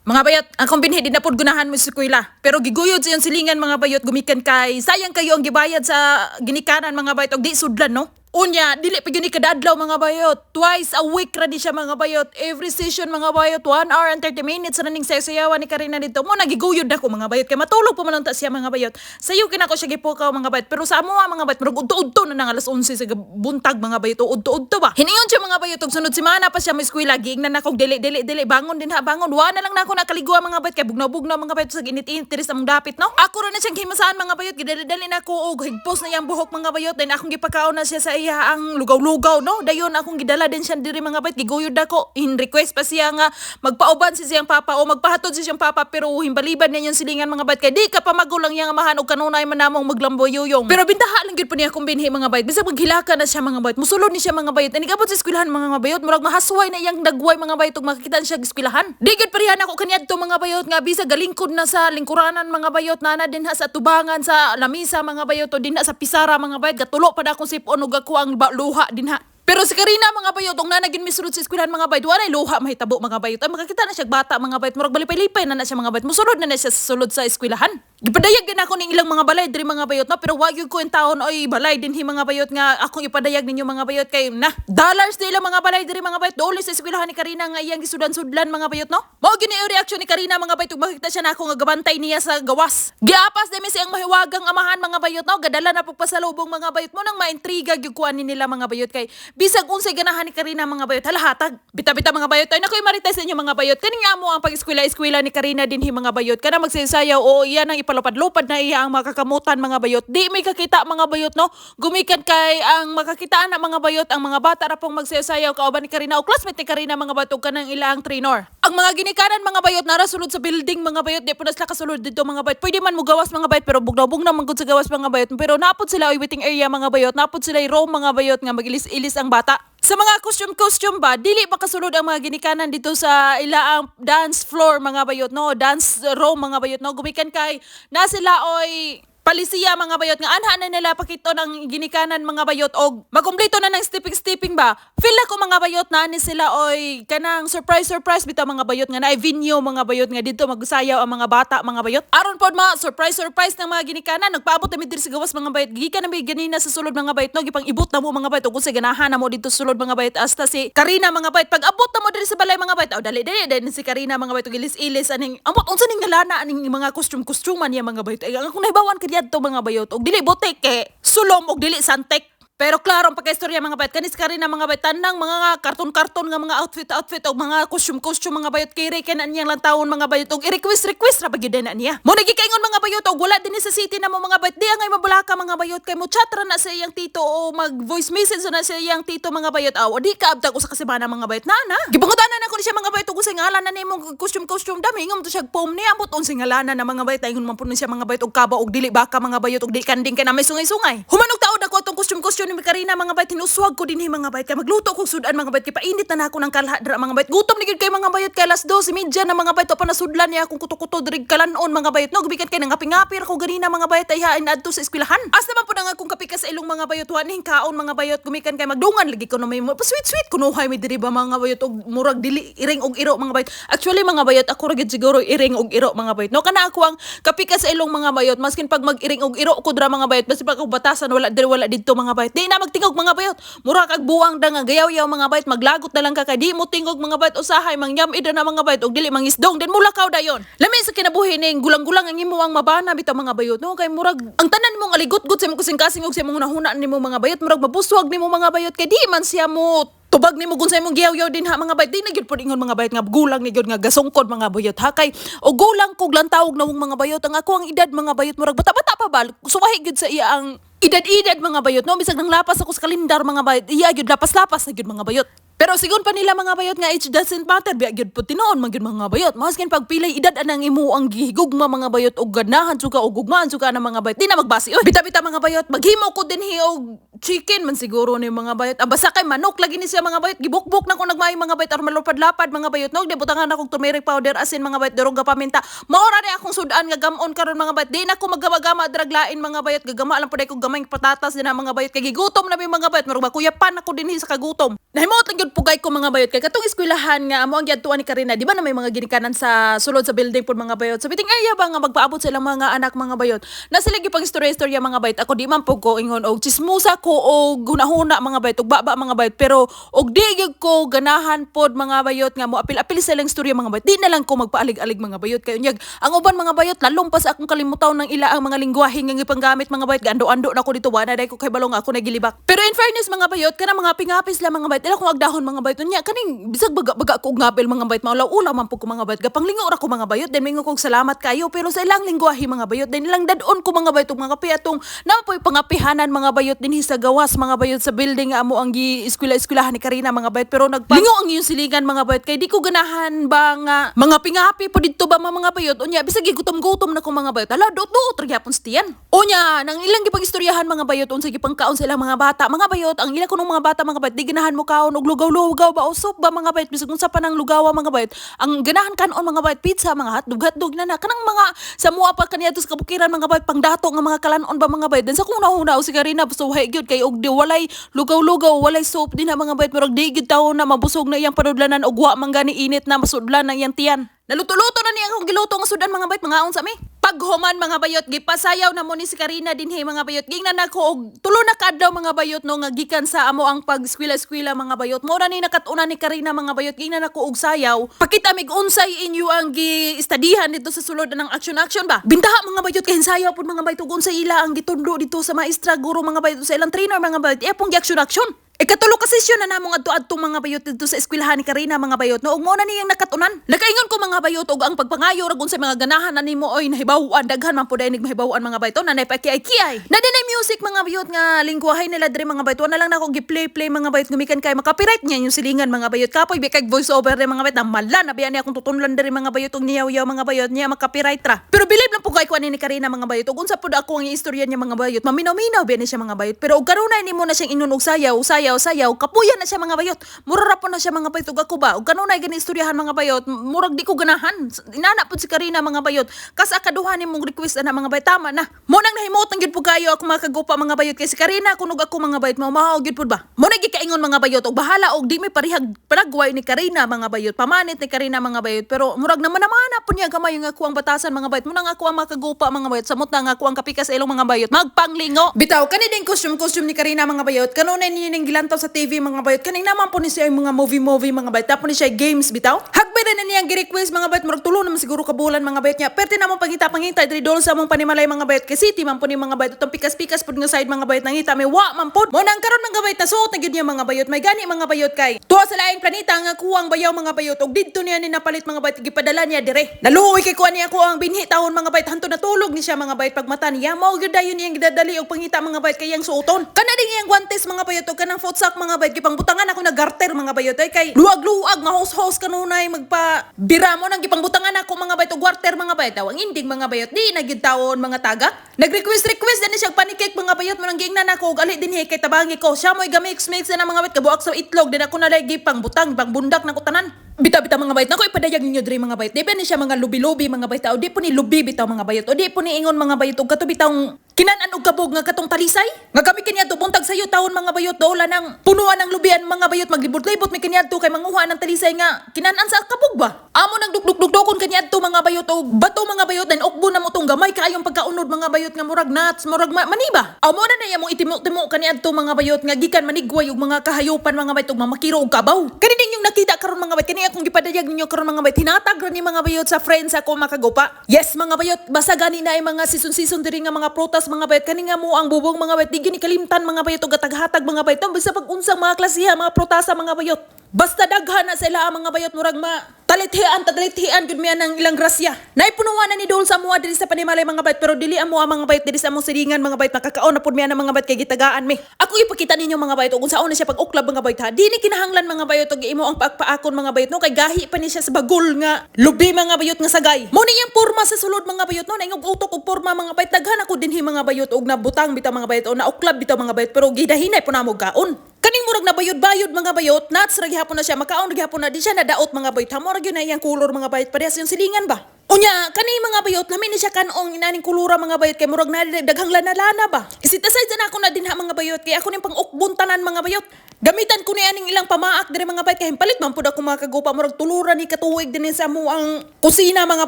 Mga bayot, akong binhi di na pod gunahan mo sa eskwela. Pero giguyod sa iyong silingan, mga bayot, gumikan kay sayang kayo ang gibayad sa ginikanan, mga bayot, og di sudlan, no. Unya, dili pa gyud ni kadadlaw, mga bayot. Twice a week ra di siya, mga bayot. Every session, mga bayot, 1 hour and 30 minutes ra ning sayaw-sayawan ni Karina dito. Mo nagiguyod nako, mga bayot, kay matulog pa man lang ta siya, mga bayot. Sayo kinako siya gipukaw, mga bayot. Pero sa amoa, mga bayot, murag udto-udto na nang alas 11 sa buntag, mga bayot, o udto-udto ba. Hiningon siya, mga bayot, og sunod semana pa siya mo eskwela, giingnan nako dili dili dili bangon din ha, bangon. Wa na lang nako nakaligwa, mga bayot, kay bugnaw-bugnaw, mga bayot, sa init-init diri sa among dapit, no. Ako ra na siyang himasaan, mga bayot, gidali-dali nako og higpos na iyang buhok, mga bayot, then akong gipakaon na siya sa iya ang lugaw-lugaw, no. Dayon akong gidala din siya diri, mga bayot, giguyod ako. In request pa siya nga magpauban si siyang papa o magpahatod si siyang papa, pero himbaliban niya yung silingan, mga bayot, kay di ka pa magulang niya nga amahan og kanunay man namong maglamboyuyong. Pero bintaha lang gyud po niya akong binhi, mga bayot. Bisag maghilaka na siya, mga bayot, musulod ni siya, mga bayot. Ani abot sa eskwelahan, mga bayot, murag mahasway na iyang dagway, mga bayot, ug makakita siya sa eskwelahan. Di gyud parehan ako kaniadto, mga bayot, nga bisag galingkod na sa lingkuranan, mga bayot, nana din ha sa tubangan sa lamisa, mga bayot, o din ha sa pisara, mga bayot, gatulo pa na akong sipon ug ako ang luha din ha. Pero si Karina, mga bayot, ug nana gyud misulod sa eskwelahan, mga bayot, walay luha mahitabo, mga bayot. Ay makakita na siya bata, mga bayot, murag balipay-lipay na na siya, mga bayot. Musulod na na siya sa sulod sa eskwelahan. Gipadayag din ako ning ilang mga balay diri, mga bayot, no, pero wa gyud ko in taon oy balay dinhi, mga bayot, nga akong ipadayag ninyo, mga bayot, kay na dollars di ilang mga balay diri, mga bayot, doli sa eskwelahan ni Karina nga iyang gisudan-sudlan, mga bayot, no. Mao gyud ni reaction ni Karina, mga bayot, ug makita siya nako nga gabantay niya sa gawas. Giapas din mi siyang mahiwagang amahan, mga bayot, no, gadala na pagpasalubong, mga bayot, mo nang maintriga gyud kuan ni nila, mga bayot, kay bisag unsay ganahan ni Karina, mga bayot, halahatag. Bita-bita, mga bayot, ay nakoy marites sa inyo, mga bayot. Kani nga mo ang pag-eskwela-eskwela ni Karina dinhi, mga bayot. Kana magsayaw o iya nang ipalupad-lupad na iya ang makakamutan, mga bayot. Di may kakita, mga bayot, no. Gumikan kay ang makakitaan na, mga bayot, ang mga bata ra pong magsayaw kauban ni Karina o classmate ni Karina, mga bayot, ug kanang ilang trainer. Ang mga ginikanan, mga bayot, nara sulod sa building, mga bayot, di po na sila kasulod dito, mga bayot. Pwede man mo gawas, mga bayot, pero bugnaw-bugnaw man gud sa gawas, mga bayot. Pero napod sila oy waiting area, mga bayot, napod sila room, mga bayot, nga magilis-ilis ang bata. Sa mga costume-costume ba, dili makasulod ang mga ginikanan dito sa ilaang dance floor, mga bayot, no, dance room, mga bayot, no. Gumikan kay na sila oy palisiya, mga bayot, nga anha na nila pakito ng ginikanan, mga bayot, og makumpleto na ng stepping stepping ba. Feel ako, mga bayot, na ni sila oy kanang surprise surprise bitaw, mga bayot, nga naay venue, mga bayot, nga dito magsayaw ang mga bata, mga bayot, aron pod ma surprise surprise ng mga ginikanan. Nagpaabot na mi diri sa gawas, mga bayot, gikan na mi ganina sa sulod, mga bayot, no, gipang ibot na mo, mga bayot, ug unsay ganahan na mo dito sa sulod, mga bayot, hasta si Karina, mga bayot. Pag abot na mo diri sa balay, mga bayot, aw dali dali dali si Karina, mga bayot, ug ilis-ilis aning amot unsa ning ngalana aning mga costume costume niya, mga bayot. Ay ang akong nahibawan kaniadto, mga bayot, og dili bote kay sulom og dili santek. Pero klaro ang pagkaistorya, mga bayot, kanis ka rin ang mga bayot, tanang mga karton-karton nga mga outfit-outfit o mga costume-costume, mga bayot, kay kay na niyang lang taon, mga bayot, og i-request request ra ba gyud na niya. Mo nagikaingon, mga bayot, og wala dinhi sa city na mo, mga bayot, di angay mabulaka, mga bayot, kay mo chat ra na sa iyang tito o mag voice message na sa iyang tito, mga bayot, aw di ka abtag usa ka semana, mga bayot, na na. Gibangutanan ako ni siya, mga bayot, og unsay ngalan na nimong costume-costume dami ingom to siya pom niya ambot unsay ngalanan na, mga bayot, ingon man pud ni siya, mga bayot, og kaba og dili baka, mga bayot, og di kanding kay na may sungay-sungay. Humanog taod ako atong costume-costume ni Karina, mga bayot, hinuswag ko dinhi, mga bayot, kay magluto kog sudan, mga bayot, kay painit na nako ng kalha dira, mga bayot. Gutom ni gyud kay, mga bayot, kay alas 12:30 na, mga bayot, pa nasudlan niya akong kuto-kuto diri kalanon, mga bayot, no, gumikan kay nangaping-ngapir ko ganina, mga bayot, ay hain adto sa eskwelahan. Asa man pud ang akong kape sa ilong, mga bayot, wa ning kaon, mga bayot, gumikan kay magdungan lagi ko no may pa sweet sweet kunuhay mi diri ba, mga bayot, og murag dili iring og iro, mga bayot. Actually, mga bayot, ako ra gyud siguro iring og iro, mga bayot, no, kana ako ang kape sa ilong, mga bayot, maskin pag mag-iring og iro ko dra, mga bayot, basta pag ako batasan wala diri wala didto, mga bayot, di na magtingog, mga bayot, mura kag buwang da nga gayaw-yaw, mga bayot, maglagot na lang ka kay di mo tingog, mga bayot, usahay mangyam-id na, mga bayot, og dili mangisdong din mulakaw dayon. Lami sa kinabuhi ning gulang-gulang ang imo ang mabana bitaw, mga bayot, no, kay murag ang tanan mong aligot-got sa imong kasing-kasing og sa imong hunahuna nimo, mga bayot, murag mabuswag nimo, mga bayot, kay di man siya mo tubag nimo kung sa imong giyaw-yaw din ha, mga bayot. Di na gyud pud ingon, mga bayot, nga gulang ni gyud nga gasungkod, mga bayot, ha, kay o gulang kog lantawog na mga bayot, ang ako ang edad, mga bayot, murag bata-bata pa ba, suwahi gyud sa iya ang edad-edad, mga bayot, no. Bisag nang lapas ako sa kalendar, mga bayot, iya gyud lapas-lapas na gyud, mga bayot. Pero sigon pa nila, mga bayot, nga age doesn't matter, biya gyud po tinuon man gyud, mga bayot. Maskin pagpilay edad anang imo ang gihigugma, mga bayot, og ganahan suka og gugmaan suka na, mga bayot, di na magbasi oy. Bita-bita, mga bayot, maghimo ko dinhi og chicken man siguro ni, mga bayot. Ang basta kay manok lagi ni siya, mga bayot, gibukbok na ko nagmay, mga bayot, aron malupad-lapad, mga bayot, no. Di butangan akong turmeric powder, asin, mga bayot, durog paminta. Mao ra ni akong sudan nga gamon karon, mga bayot. Di na ko maggama-gama draglain, mga bayot, gagama lang pud ko. gamay patatas din ang mga bayot kay gigutom na mi, mga bayot. Murag makuyapan ako dinhi sa kagutom. Nahimot lang gyud pugay ko, mga bayot, kay katong eskwelahan nga amo ang giadtuan ni Karina, di ba na may mga ginikanan sa sulod sa building pud, mga bayot? So biting aya ba nga magpaabot sa ilang mga anak, mga bayot. Na sila gipang istorya-istorya, mga bayot. Ako di man pud ko ingon og chismosa ko og hunahuna, mga bayot, og baba, mga bayot, pero og di gyud ko ganahan pod, mga bayot, nga mo apil-apil sa ilang istorya, mga bayot. Di na lang ko magpaalig-alig, mga bayot, kay unyag ang uban, mga bayot, lalom pa sa akong kalimutaw ng ila ang mga lingwahe nga gipanggamit, mga bayot. Gando-ando na ko dito, wala day ko kay balong ako nagilibak. Pero in fairness, mga bayot, kana mga pingapis lang, mga bayot, ila kong agdahon, mga bayot. Unya kaning bisag baga-baga ko og ngabel, mga bayot, maulaw-ulaw man pud ko, mga bayot, gapanglingo ra ko, mga bayot. Then mingo kog salamat kayo pero sa ilang lingwahe, mga bayot. Then ilang dadon ko, mga bayot, og mga kape atong napoy pangapihanan, mga bayot, dinhi sa gawas, mga bayot, sa building nga amo ang gi eskwela-eskwelahan ni Karina, mga bayot. Pero nagpa lingo ang iyong silingan, mga bayot, kay di ko ganahan ba nga mga pingapi po didto ba, mga bayot. Unya bisag gigutom-gutom na ko, mga bayot, ala, duot-duot ra gyapon sa tiyan. Unya nang ilang gipag-istoryahan, mga bayot, unsa gipangkaon sa ilang mga bata, mga bayot. Ang ila kunong mga bata, mga bayot, di ganahan mo kaon og lugaw-lugaw ba o soup ba, mga bayot, bisag unsa pa nang lugawa, mga bayot. Ang ganahan kanon, mga bayot, pizza, mga hotdog hotdog na na kanang mga sa mua pa kaniadto sa kabukiran, mga bayot, pangdato nga mga kalanon ba, mga bayot. Then sa kung nahuna si Karina suhay gyud kay og di walay lugaw-lugaw, walay soup din na, mga bayot, murag di gyud tawo na mabusog na iyang panudlanan og wa man gani init na masudlan ang iyang tiyan. Naluto-luto na niya akong giluto nga sudan, mga bayot, mangaon sa mi. Paghuman, mga bayot, gipasayaw na mo ni si Karina dinhi, mga bayot. Gingnan nako og tulo na kaadlaw, mga bayot, no, nga gikan sa amo ang pag-eskwela-eskwela, mga bayot. Mo na ni nakat-unan ni Karina, mga bayot. Gingnan nako og sayaw. Pakita mig unsay inyo ang gi-studyhan dito sa sulod ng action-action ba. Bintaha, mga bayot, kay sayaw pud, mga bayot, ug unsay ila ang gitundo dito sa maestra guro, mga bayot, sa ilang trainer, mga bayot. Iya pong gi-action-action. Ikatulo ka sesyon na namong adto-adto, mga bayot, dito sa eskwelahan ni Karina, mga bayot, no, ug mo na niyang nakatunan. Nakaingon ko, mga bayot, og ang pagpangayo rag unsay mga ganahan na nimo oy nahibaw-an, daghan man pud ay mahibaw-an, mga bayot, na nay pakiay-kiay. Na dinay music, mga bayot, nga lingwahe nila diri, mga bayot. Wala lang nako gi-play play, mga bayot, gumikan kay makapiright niya yung silingan, mga bayot. Kapoy bi kay voice over diri, mga bayot, na mala na biya niya akong tutunlan diri, mga bayot, og niyaw-yaw, mga bayot, niya makapiright ra. Pero bilib lang po kay kuan ni Karina, mga bayot, ug unsa pud ako ang istorya niya, mga bayot. Maminaw-minaw biya ni siya, mga bayot. Pero og kanunay nimo na siyang ingnon og sayaw, sayaw, sayaw, kapuya na siya, mga bayot. Mura ra po na siya, mga bayot, ug ako ba, ug kanunay gani istoryahan, mga bayot, murag di ko ganahan. Inana pud si Karina, mga bayot. Kas akaduha ni mong request ana, mga bayot, tama na. Mo nang nahimot gyud pud kayo ako mga kagupa, mga bayot, kay si Karina kunog ako, mga bayot, mao gyud pud ba. Mo na gikaingon, mga bayot, og bahala og di mi parihag palagway ni Karina, mga bayot, pamanit ni Karina, mga bayot, pero murag naman naman na pud niya gamay nga ako ang batasan, mga bayot. Mo nang ako ang mga kagupa, mga bayot, samot na nga ako ang kapikas sa ilong, mga bayot, magpanglingo. Bitaw kani din costume costume ni Karina, mga bayot, kanunay niya ning gilantaw sa TV, mga bayot. Kaning naman po ni siya yung mga movie movie, mga bayot, tapos ni siya games bitaw. Hagbay na niyang gi-request, mga bayot, murag tulo naman siguro ka bulan, mga bayot niya. Perte na mong pangita pangita diri dol sa among panimalay, mga bayot, kay city man po ni, mga bayot, itong pikas-pikas pud nga side, mga bayot, nangita may wa man pod. Mo nang karon, mga bayot, nasuot na gyud niya, mga bayot. May gani, mga bayot, kay tuwa sa laing planeta nga kuwang bayaw, mga bayot, og didto niya ni napalit, mga bayot, gipadala niya dire. Naluoy kay kuan niya ko ang binhi taon, mga bayot, hanto natulog ni siya, mga bayot. Pagmata niya, mao gyud dayon niyang gidadali og pangita, mga bayot, kay iyang suoton. Kana ding iyang guantes, mga bayot, og kanang foot sock, mga bayot, gipangbutangan ako na garter, mga bayot, ay kay luag-luag mahos-hos kanunay magpa bira. Mo nang gipangbutangan ako, mga bayot, og garter, mga bayot. Daw ang inding, mga bayot, di na gyud tawon mga tagak. Nag-request request din siya panikek, mga bayot. Mo nang giingnan ako og ali dinhi kay tabangi ko siya mo'y gamix mix na mga bayot, kabuak sa itlog din ako na lagi pangbutang pangbundak na ko tanan. Bitaw bitaw, mga bayot, nako ipadayag ninyo diri, mga bayot. Di ba ni siya mga lubi-lubi, mga bayot, o di po ni lubi bitaw, mga bayot, o di po ni ingon, mga bayot, og kato bitawng kinan-an og kabog nga katong talisay. Nga kami kaniadto buntag sayo taon, mga bayot, dola ng punuan ng lubian, mga bayot, maglibot-libot mi kaniadto kay manguha ng talisay nga kinan-an sa kabog ba. Amo nang dukduk-dukdukon kaniadto, mga bayot, og bato, mga bayot, dan ukbo na mo tong gamay kaayong pagkaunod, mga bayot, nga murag nuts, murag maniba. Amo na na mong itimo-timo kaniadto, mga bayot, nga gikan manigway og mga kahayopan, mga bayot, og mamakiro og kabaw. Kani din yung nakita karon, mga bayot, kani akong gipadayag ninyo karon, mga bayot, hinatag ra ni, mga bayot, sa friends ako makagupa. Yes, mga bayot, basta gani na ay mga season-season diri nga mga prutas, mga bayot, kani nga mo ang bubong, mga bayot, di gyud ni kalimtan, mga bayot, og gataghatag, mga bayot, basta pag unsang mga klasiha mga prutasa, mga bayot. Basta daghan na sila ang mga bayot, murag ma talithian talithian gud miya ng ilang grasya. Naipunuan na ni Dol sa mua diri sa panimalay, mga bayot, pero dili amo ang mga bayot diri sa among silingan, mga bayot, makakaon na pud miya ng mga bayot kay gitagaan mi. Ako ipakita ninyo, mga bayot, og unsaon na siya pag-uklab, mga bayot, ha. Dili kinahanglan, mga bayot, og imo ang paakpaakon, mga bayot, no, kay gahi pa ni siya sa bagol nga lubi, mga bayot, nga sagay. Mo ni iyang porma sa sulod, mga bayot, no, naingog utok og porma, mga bayot. Daghan ako dinhi, mga bayot, og nabutang bitaw, mga bayot, o nauklab bitaw, mga bayot, pero gidahinay po namo kaon. Kaning murag nabayod-bayod, mga bayot, nuts ra gihapon na siya, makaon ra gihapon na, di siya nadaot, mga bayot. Hamo ra gyud na iyang color, mga bayot, parehas yung silingan ba. Unya, kani, mga bayot, lami ni siya kanong inaning kulura, mga bayot, kay murag na daghang lana-lana ba. I-set aside na ako na dinha, mga bayot, kay ako ning pang-ukbon tanan, mga bayot. Gamitan ko ni aning ilang pamaak dire, mga bayot, kay palit man pud ako, mga kagupa, murag tulura ni katuig din sa amo ang kusina, mga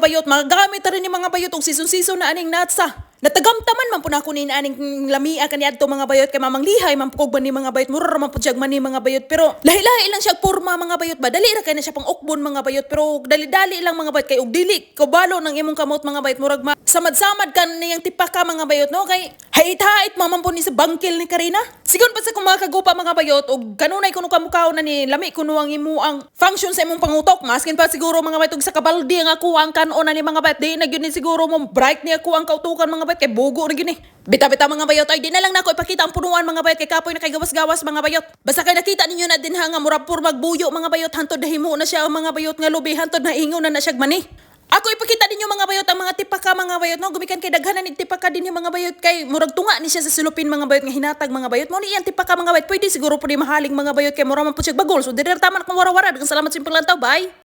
bayot. Magagamit rin ni, mga bayot, og season-season na aning natsa. Natagamtaman man po na ako ni aning lamia kaniadto, mga bayot, kay mamanglihay man pud ba ni, mga bayot, mura man pud siya mani, mga bayot, pero lahi-lahi lang siya porma, mga bayot ba. Dali ra kay na siya pang ukbon, mga bayot, pero dali-dali lang, mga bayot, kay og dili kabalo ng imong kamot, mga bayot, murag ma samad-samad kan niyang tipaka, mga bayot, no, kay hait-hait man po ni sa bangkil ni Karina. Sigon pa sa kung mga kagupa, mga bayot, og kanunay kuno kamukaw na ni lami kuno ang imo ang function sa imong pangutok, maskin pa siguro, mga bayot, og sa kabaldi ang ako ang kanon na ni, mga bayot, di na gyud ni siguro mo bright ni ako ang kautukan, mga bayot, kay bugo na gyud ni. Bita-bita, mga bayot, ay di na lang nako ipakita ang punuan, mga bayot, kay kapoy na kay gawas-gawas, mga bayot. Basta kay nakita ninyo na din ha nga murag pur magbuyo, mga bayot, hantod nahimo na siya ang mga bayot nga lubi, hantod na ingon na na siya mani. Ako ipakita ninyo, mga bayot, ang mga tipaka, mga bayot, no, gumikan kay daghan na nig tipaka din yung mga bayot, kay murag tunga ni siya sa sulupin, mga bayot, nga hinatag, mga bayot. Mo ni iyang tipaka, mga bayot, pwede siguro pud mahaling, mga bayot, kay mura man pud siya bagol. So dire taman akong wara-wara. Daghang salamat sa inyong paglantaw. Bye.